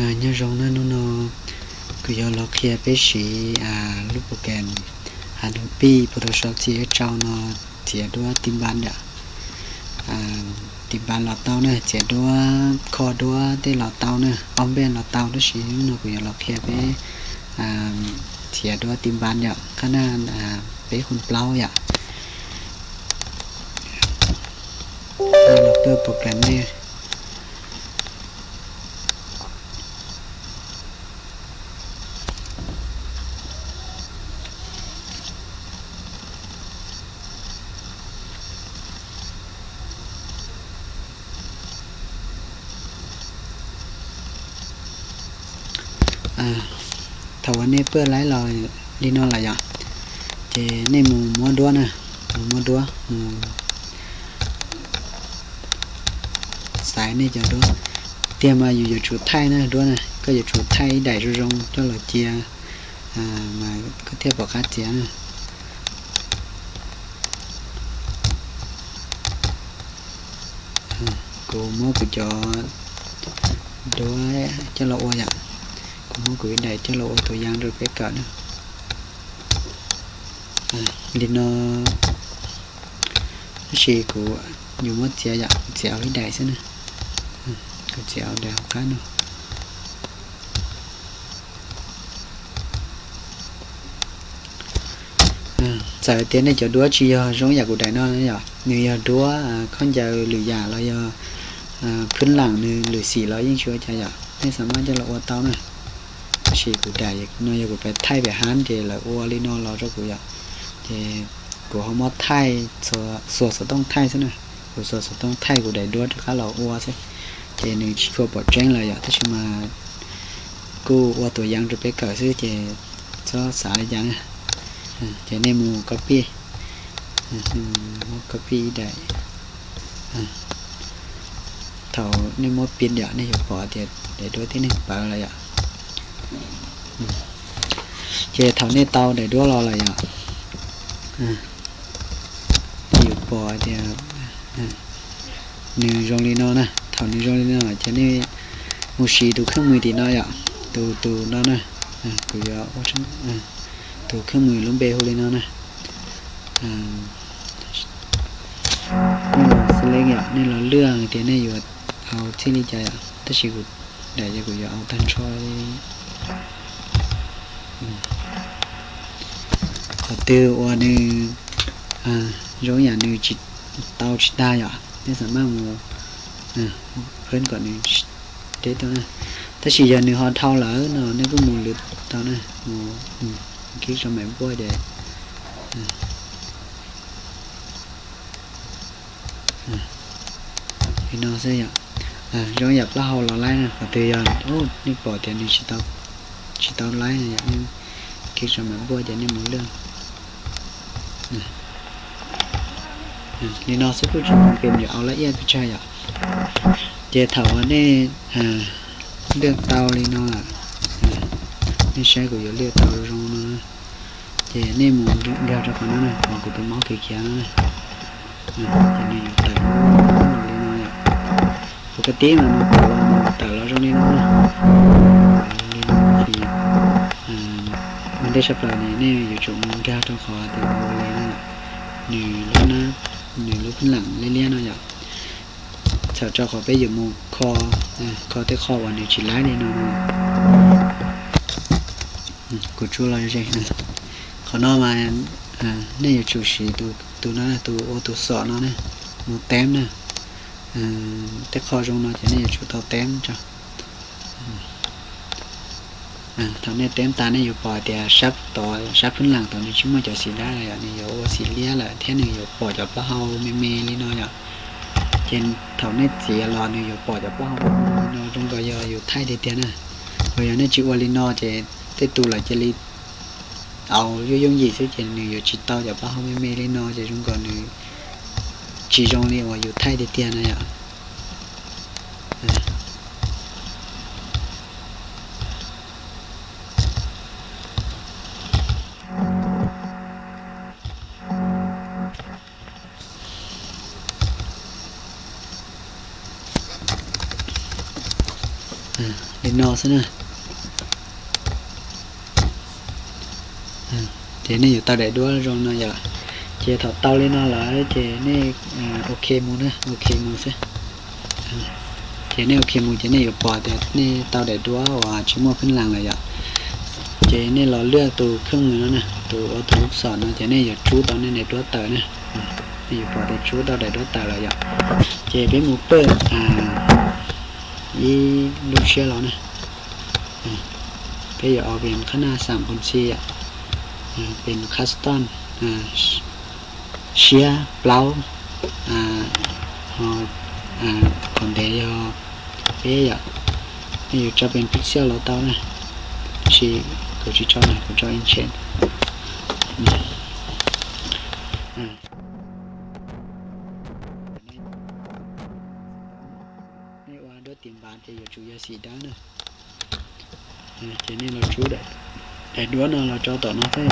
Nyob zoo na, hnub no kuv yuav los qhia peb siv lub program Adobe Photoshop C S rau no txiav duab tib npab yom. Tib npab los tau na, txiav duab kho duab tej los tau na, ob npej los tau, tab sis hnub no kuv yuav los qhia peb txiav duab tib npab yom, qhab na peb khoom plaub yom. Los peb program ne. Thaum uas nej paj laib los li no lawm yom, ces nej mus muab duab na, mus muab duab, mus xaiv nej cov duab. Tiag mas yus yuav tsum thaij na duab na, koj yuav tsum thaij ib daim zoo zoo coj los cia mas koj thiaj pom qab txiav na. Kuv muab kuv cov duab coj los ua yom, kuv muab kuv ib daim coj los ua tus yam rau peb kawm na. Li no, tab sis kuv yuav muab txiav yom, kuv txiav ib daim xwb na. Kuv txiav daim hauv qab no. Txawm tias nej cov duab tsis yog zoo yam kuv daim no yom, nws yog duab khaub ncaws lwm yam los yog phwb lam nws lwm xim los yeej tsis ua cas yom, nej xam maj coj los ua tau na. Tab sis kuv daim no yog kuv pem thaij pem hab ces lawv ua li no los rau kuv yom, ces kuv ho muab thaij, xuas xov tooj thaij xwb na. Kuv xuas xov tooj thaij kuv daim duab rov qab los ua xwb, ces nws tsis tshua pom tseeb lawm yom, tab sis mas kuj ua tus yam rau peb kawm xwb ces txhob xav li cas na. Ces nej mus copy, muab copy ib daim. Thaum nej muab pin yom, nej yuav pom tias daim duab tib neeg pawv lawm yom. Ces thaum nej tau daim duab los lawm yom, nej yuav pom tias nws zoo li no na. Thaum nws zoo li no ces nej mus siv tus kheej mws tim no yom, tus tus no na. Kuv yuav ua tus kheej mws lub npe hu li no na. Nej los select yom, nej los lwaj tias nej yuav au txij li cas yom, tab sis kuv daim ces kuv yuav au tag nrho li. Qhov twg uas nws zoo yam nws tsis tau tsis tag yom, nej xam maj mus phab kom nws deb tau na. Tab sis yog nws ho dhau lawm no nej kuj mus lwm tau na, mus kib rau mem npuaj ces li no xwb yom. Zoo yam plaub hau los laib na, qhov twg yog nej pom tias nws tsis tau laib no yom, nej kib rau mem npuaj ces nej mus lwaj. Li no xwb kuj tsis pom tias yuav au laj iaj pes tsawg yom. Ces thaum uas nej lwaj tau li no lawm, nej saib kuv yuav lwaj tau zoo no, ces nej mus nkag rau qhov no na, qhov kuv tus mouse khiav khiav no na. Ces nws yuav tawm li no yom. Pus kab tib mas nws tawm los, nws tawm los zoo li no na. Li no ces ua ntej tshaj plaws ne nej yuav tsum mus nkag rau qhov tias ua li no, nws lub nab, nws lub phab lam liab liab no yom. Txhawm rau qhov peb yuav mus kho, kho tej qho uas nws tsis laib li no. Kuv tsuas los ze, qhov no mas nej yuav tsum siv tus no, tus ua tus xom no na, mus teeb na. Tej qho zoo no ces nej yuav tsum tau teeb tso. Thaum nej teeb tas nej yuav pom tias sab tod, sab phab lam tod nws tsis muaj cov xim dab lawm yom, nws yuav ua xim liab lawm thiab nws yuav pom cov plaub hau me me li no yom. Ces thaum nej txiav los nws yuav pom cov plaub hau me me li no, zoo nkaus yog yus thaij tiag tiag na. Ho yog nej tsis ua li no ces tej tus lawv cia li au yooj yooj yim xwb ces nws yuav tsis tau cov plaub hau me me li no ces zoo nkaus nws tsis zoo li uas yus thaij tiag tiag na yom. Li no xwb na. Ces nej yuav tau daim duab zoo no yom. Ces thaum tau li no lawm ces nej ok mus na, ok mus xwb. Ces nej ok mus ces nej yuav pom tias nej tau daim duab uas tsis muaj phwb las lawm yom. Ces nej los lwaj tus kheej no na, tus ua tus lub xom no ces nej yuav tsub tau nej daim duab tawm na. Nej yuav pom tias tsub tau daim duab tawm lawm yom. Ces peb mus pawj ib lub tshiab los na. Peb yuav ua pes qhab naj xam phoo txhi yom, pes custom siab plaub, ho qhov ntev yog peb yom. Nej yuav tso pes pixel los tau na, tab sis kuv tsis tso na, kuv tso inch. Nej ua duab tim npav ces yuav tsum yog xim dawb na. Ces nej los tsub daim duab no los rau tom no xwb yom.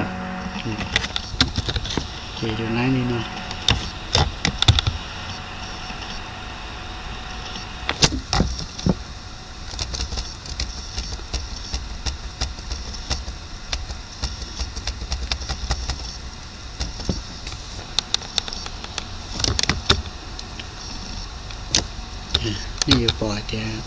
Ces yuav laib li no. Nej yuav pom hais tias,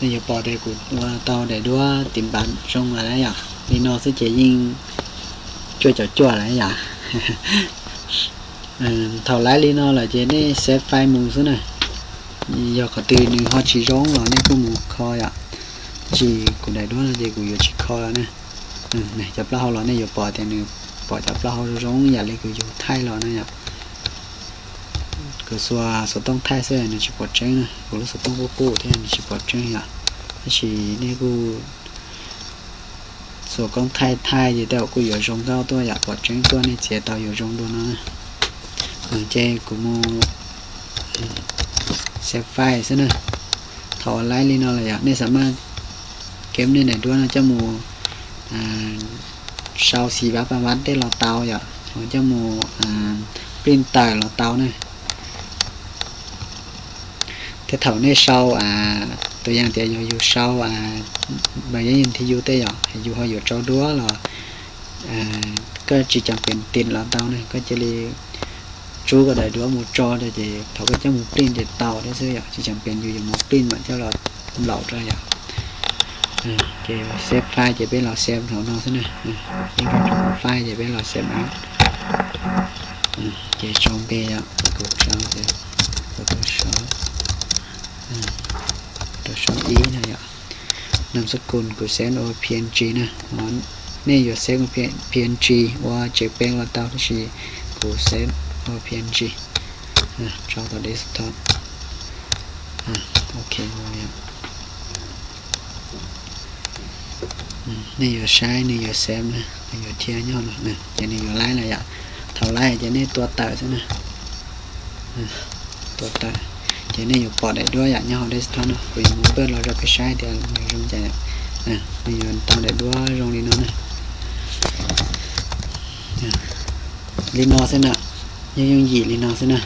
nej yuav pom tias kuv ua tau daim duab tim npav zoo lawm yom. Li no xwb ces yeej cuaj caum cuaj lawm yom. Thaum laib li no lawm ces nej save file mus xwb na. Yog qhov twg nws ho tsis zoo los nej kuj mus kho yom. Tsis, kuv daim duab no ces kuv yuav tsis kho lawm na. Cov plaub hau los nej yuav pom tias nws pom cov plaub hau zoo zoo yam li kuv yug thaij los na yom. Kuv xuas xov tooj thaij xwb nws tsis pom tseeb na, kuv lub xov tooj kuj qub thiab nws tsis pom tseeb yom. Tab sis nej kuj xuas koob thaij thaij ces tej zaum kuj yuav zoo nkauj tuaj yom, pom tseeb tuaj, nej txiav tau yuav zoo dua no na. Ces kuv mus save file xwb na. Thaum uas laib li no lawm yom, nej xam maj kev nej daim duab no coj mus sau xim vab pa vab tej los tau yom, ho coj mus print tawm los tau na. Tej thaum nej sau, tus yam tias yog yus sau npawb yeeb yus nthi yus tej yom, yus ho yuav tso duab los koj tsis cam pees tim los tau ne, koj cia li tsub koj daim duab mus tso rau ces thaum koj coj mus print ces tau thiab xwb yom, tsis cam pees yus yuav mus print mam coj los nplaum rau yom. Ces save file ces peb los save hauv no xwb na. Peb nkag rau hauv file ces peb los save as. Ces sau npe yom, kuv sau tias Photoshop, Photoshop ib no yom. Nam xab kus kuv save ua P N G na. Nej yuav save ua P N G ua JPEG los tau tab sis kuv save ua P N G. Tso tom desktop. Ok, nej yuav saib nws yuav save na, nws yuav thiab nyob no, ces nws yuav laib lawm yom. Thaum laib ces nej tua tawm xwb na. Tua tawm, ces nej yuav pom daim duab yom nyob hauv desktop no, kuv yuav mus pawj los rau peb saib tias nws zoo cas yom. Nws yuav tau daim duab zoo li no na. Li no xwb na, yooj yooj yim li no xwb na.